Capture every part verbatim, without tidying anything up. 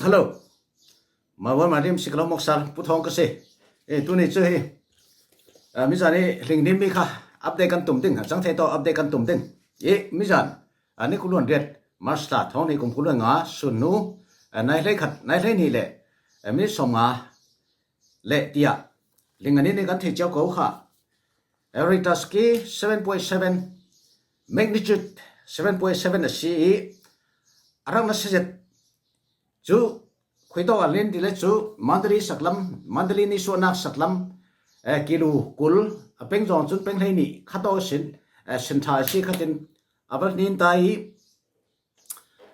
Hello. Mawan Madim Siklo Moksar Puthong ka si. E, tuni chu hi. A, mi zani hling nim mi kha update kan tum ding, a chang thei to update kan tum ding. E, mi zan. A, ni kuluan riat March ta thong ni kum kuluan nga sun nu. A, nai hlei khat, nai hlei ni le. A, mi som nga le tia. Ling ani ni kan thei chiao ko kha. A, Richter scale seven point seven, magnitude seven point seven a si i, a rang na si zet chu, khui to a lin ti le chu, Mandalay saklam, Mandalay ni suanak saklam, eh, kilu kul, a peng zong chun peng hlei ni kha to sin, eh, sin tha a si khatin, a val nin ta i,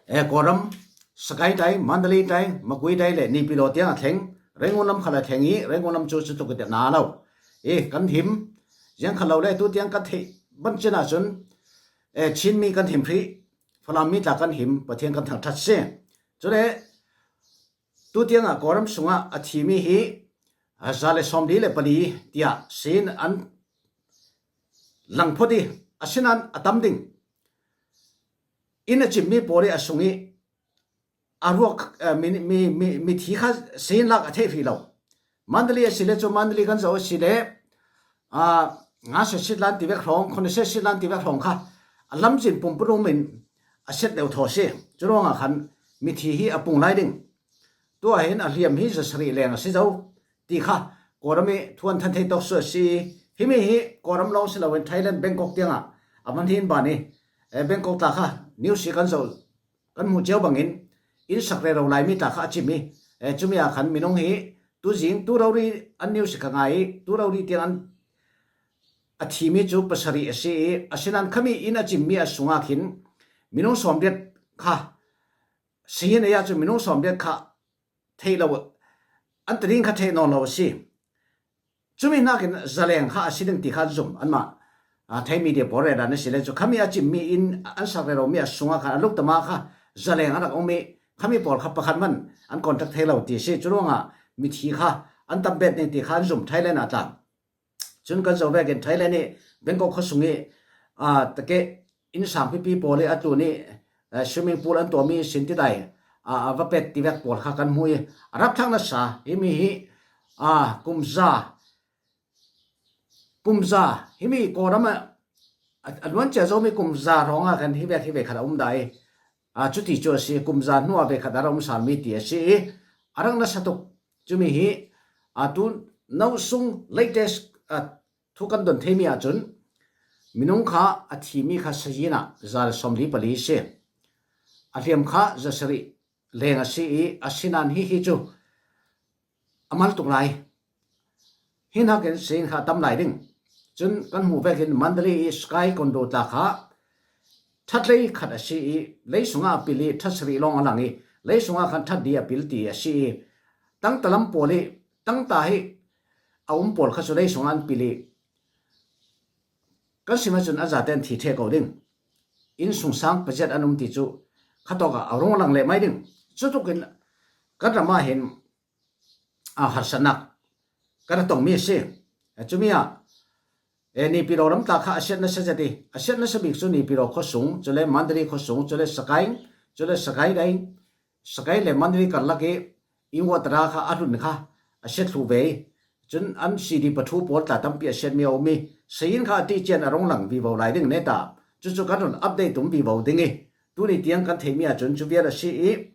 eh, Koram, Sakai tai, Mandalay tai, Magway tai le Naypyidaw tiang a thleng, Rangoon lam khat a thleng i, Rangoon lam chu chu tuk i te na lo. E, kan him, ziang khat lo le tu tiang kan thei, ban chin a chun, eh, Chin mi kan him hri, Falam mi tla kan him, Pathian kan thang that si. Chu le, tu tiang a Koram sunga a thi mi hi, a za le som li le pali tia sin an lang phot i, a sin an a tam ding. In a chim mi pori a sung i, a ruak, eh, mi, mi, mi, mi thi kha sin lak a thei hri lo. Mandalay a si le chu Mandalay kan zo a si le, a, nga se sit lan ti vek hrong, khon se sit lan ti vek hrong kha, a lam zin pum pum in a set deuh tho si. Chu ruang a khan mi thi hi a pung lai ding. Tu a hin a hliam hi za sari leng a si zo. Ti kha, Koram i thuan than thei tok su a si. Hi mi hi Koram lo si lo in Thailand Bangkok tiang a, a man hin ba ni. Eh, Bangkok ta kha, news i kan zo kan hmuh chiau bangin, in sak rero lai mi ta kha a chim i, eh, chumi a khan minung hi, tu zing, tu rori an news ka ngai, tu rori tiang an a thi mi chu pasari a si i, a sinan khami in a chim mi a sunga khin, minung som riat kha, si hin a ya chu minung som riat kha, thei lo, an ta ding kha thei nawn lo a si. Chumi nakin zaleng kha a si ding ti kha zum, anmah, a, Thai media pawl rel dan a si le chu, khami a chim mi in an sak rero mi a sunga khan a luk tama kha zaleng a rak um i, khami pawl kha pakhat man an contact thei lo ti si, chu ruanga mi thi kha an tam bet ning ti kha an zum Thailand a tlang. Chun kan zo vekin Thailand i Bangkok khuasung i, a, take in sang pipi pawl i a tu ni, eh, swimming pool an tuam i sin ti dai, a, a va pet ti vek pawl kha kan hmu i, a rap thak nasa, hi mi hi, a, kum za, kum za, hi mi Koram a, a, a luan chia zo mi kum za hrong a kan hi vek hi vek khat a um dai, a, chuti chu a si, kum za hnu a vek khat a ra um sal mi ti a si i, a rang nasa tuk, chumi hi, a, tu no sung latest, a, thu kan don thei mi a chun, minung kha a thi mi kha sayina za le som li pali si. A hliam kha za sari leng a si i, a sinan hi hi chu a mal tuk lai. Hi nakin sayin kha tam lai ding. Chun kan hmu vekin Mandalay i Sky condo ta kha that lei khat a si i, lei sunga a pil i, that sari long a lang i, lei sunga khan that di a pil ti a si i, tang ta lam pawl i, tang ta hi a um pawl kha chu lei sunga an pil i, kan sim a chun a zaten thi thei ko ding. In sung sang paziat an um ti chu kha tawk a a rung lang leh mai ding. Chu tukin kan ram a hin, a, harsatnak kan a tong mi a si. A, chumi a, e, Naypyidaw lam tla kha a siat nasa zet i, a siat nasa bik chu Naypyidaw khuasung, chule Mandalay khuasung, chule Sagaing, chule Sagaing dai, Sagaing le Mandalay karlak i, Ingwatra kha a hlun kha a siat thlu ve i. Chun an C D pathu pawl tla tampi a siat mi a um i, sayin kha a ti chian a rong lang vivo lai ding ne ta. Chu chu kan run update tum vivo ding i. Tuni tiang kan thei mi a chun chu vial a si i,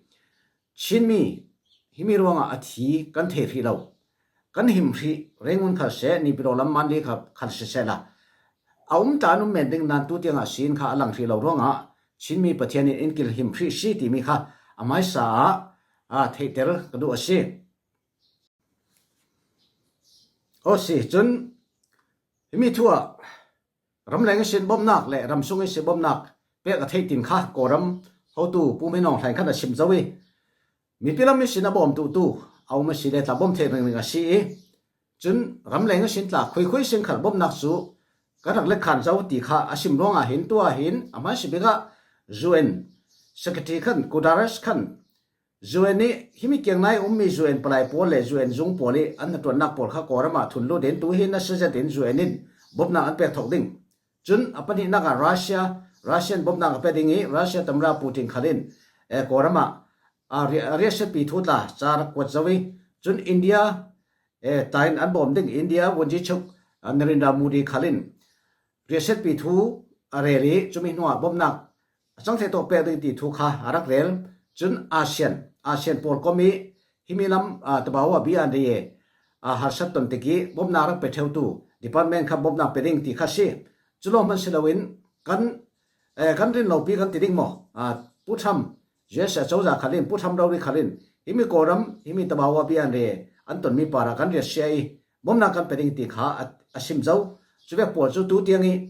Chin mi, hi mi ruanga a thi kan thei hrih lo. Kan him hrih, Rangoon khal se, Naypyidaw lam Mandalay kha khal se se la. A um ta an um men ding nan tu tianga sayin kha a lang hrih lo ruanga, Chin mi Pathian in in kil him hrih si ti mi kha a hmaisa a, a theihter ka duh a si. Aw si, chun hi mi thu a, ramleng i sin bawmnak le ramsung i sin bawmnak pek a thei tin kha Kawlram hotu Pu Min Aung Hlaing khan a sim zo i, mipi lam i sin a bawm tuhtu a um a si le tla bawm thei ringring a si i, chun ramleng i sin tla khuikhui sin khal bawmnak cu ka rak let khan zo ti kha a sim ruangah hin tu ah hin a hmansi bikah U N Secretary khan, Guterres khan, U N i himi kiang nai ummi U N palai pawl le U N zung pawl i an hnaṭuannak pawl kha Kawlram ah thun lut in tu hi nasa zet in U N in bawmhnak an pek thawk ding. Cun a pahnihnak ah Russia, Russian bawmhnak a pe ding i Russia tamra Putin khal in, eh, Kawlram ah a ria- a riahsiatpi thu tla ca rak kuat zo i, cun India, eh, tain an bawm ding India Vunji chuk, ah, Narendra Modi khalin riahsiatpi thu a rel i, cumi hnuah bawmhnak a cang thei tawh pek ding ti thu kha a rak rel. Cun ASEAN, ASEAN pawl kom i himi lam, ah, Tabawa B and A, ah, harsat ton tik i bawmhnak rak pe theutu department kha bawmhnak pe ding ti kha si. Cu lawng hman si loin kan, eh, kan rin lopi kan ti ding maw? Ah, Pu Trump, U S A cozah khalin, Pu Trump rori khalin, himi Kawlram, himi Tabawa B and A an tonmi parah kan riahsia i bawmhnak kan pe ding ti kha a, a sim zo. Cuvek pawl cu tu tiang i,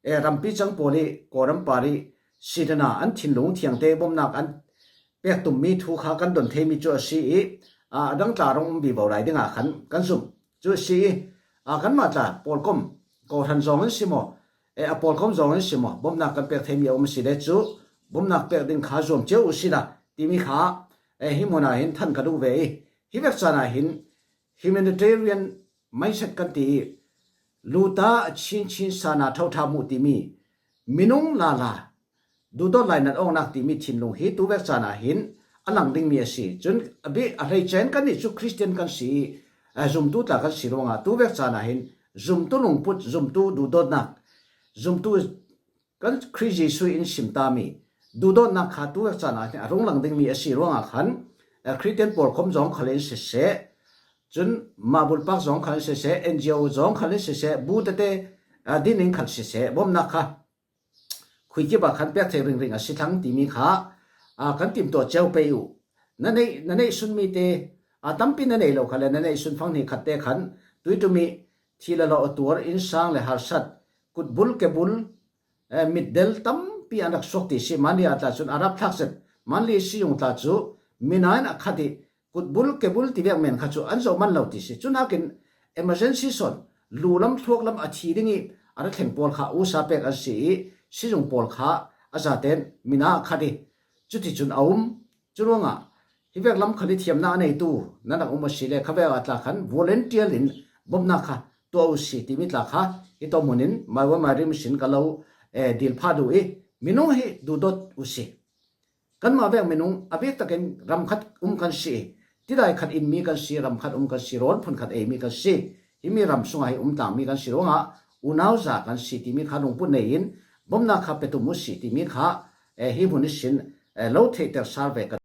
eh, rampi cang pawl i Kawlram par i sidana an thinlung thiangte bawmhnak an pek tummi thu kha kan don theimi cu a si i, ah, a dang tla rung um vivo lai dingah khan kan zumh. Cu a si i, ah, kanmah tla pawlkom, Kawhhran zong in si maw, eh, a pawlkom zong in si maw, bawmhnak kan pek theimi a um a si le cu bawmhnak pek ding kha zuam cio uh sila timi kha, eh, hi hmun ah hin than ka duh ve i, hi vek caan ah hin humanitarian mindset kan ti i, luta a chinchin sana thotha muh timi minung lala duhdawt lainat awknak timi thinlung hi tu vek caan ah hin a lang dingmi a si. Cun a bik a hleice in kannih cu Khristian kan si i, a zumtu tla kan si ruangah tu vek caan ah hin zumtu lungput, zumtu duhdawtnak, zumtu kan Khrih Jesuh in sim tami duhdawtnak kha tu vek caan ah hin a rung lang dingmi a si ruangah khan, a Khristian pawlkom zong khal in siseh, cun mah bulpak zong khal in siseh, N G O zong khal in siseh, bu tete, a, din in khal siseh, bawmhnak kha khuikip ah khan pek thei ringring a si thlang timi kha, a, kan timtuah cio pei uh. Na neih, na neih sunmi te, a, tampi na nei lo kha le na neih sun fang hnih khat te khan tuitum i thil a lawh a tuar, innsang le harsat, kutbul kebul, eh, mitdel tampi an rak suak ti si. Manli ah tla cun a rap thlak zet. Manli sizung tla cu mina in a khat i kutbul kebul ti vek men kha cu an zoh man lo ti si. Cunakin emergency sawn lu lam thluak lam a thi ding i a ra thleng pawl kha usa pek an si i, sizung pawl kha a zaten mina a khat i cuticun a um. Cu ruangah hi vek lam khal i thiamnak a neitu nan rak um a si le khavek ah tla khan volunteer in bawmhnak kha tuah uh si timi tla kha hi tawhmun in maiwa mairim sin ka lo, eh, dil phah duh i, minung hi duhdawt uh si. Kanmah vek minung a bik takin ram khat um kan si i, tidai khat inmi kan si, ram khat um kan si, rawn phun khat eimi kan si. Himi ram sungah hi um tlangmi kan si ruangah unau za kan si timi kha lungput nei in bawmhnak kha pe tum uh si timi kha, eh, hi hmun ihsin, eh, lo theihter sal ve kan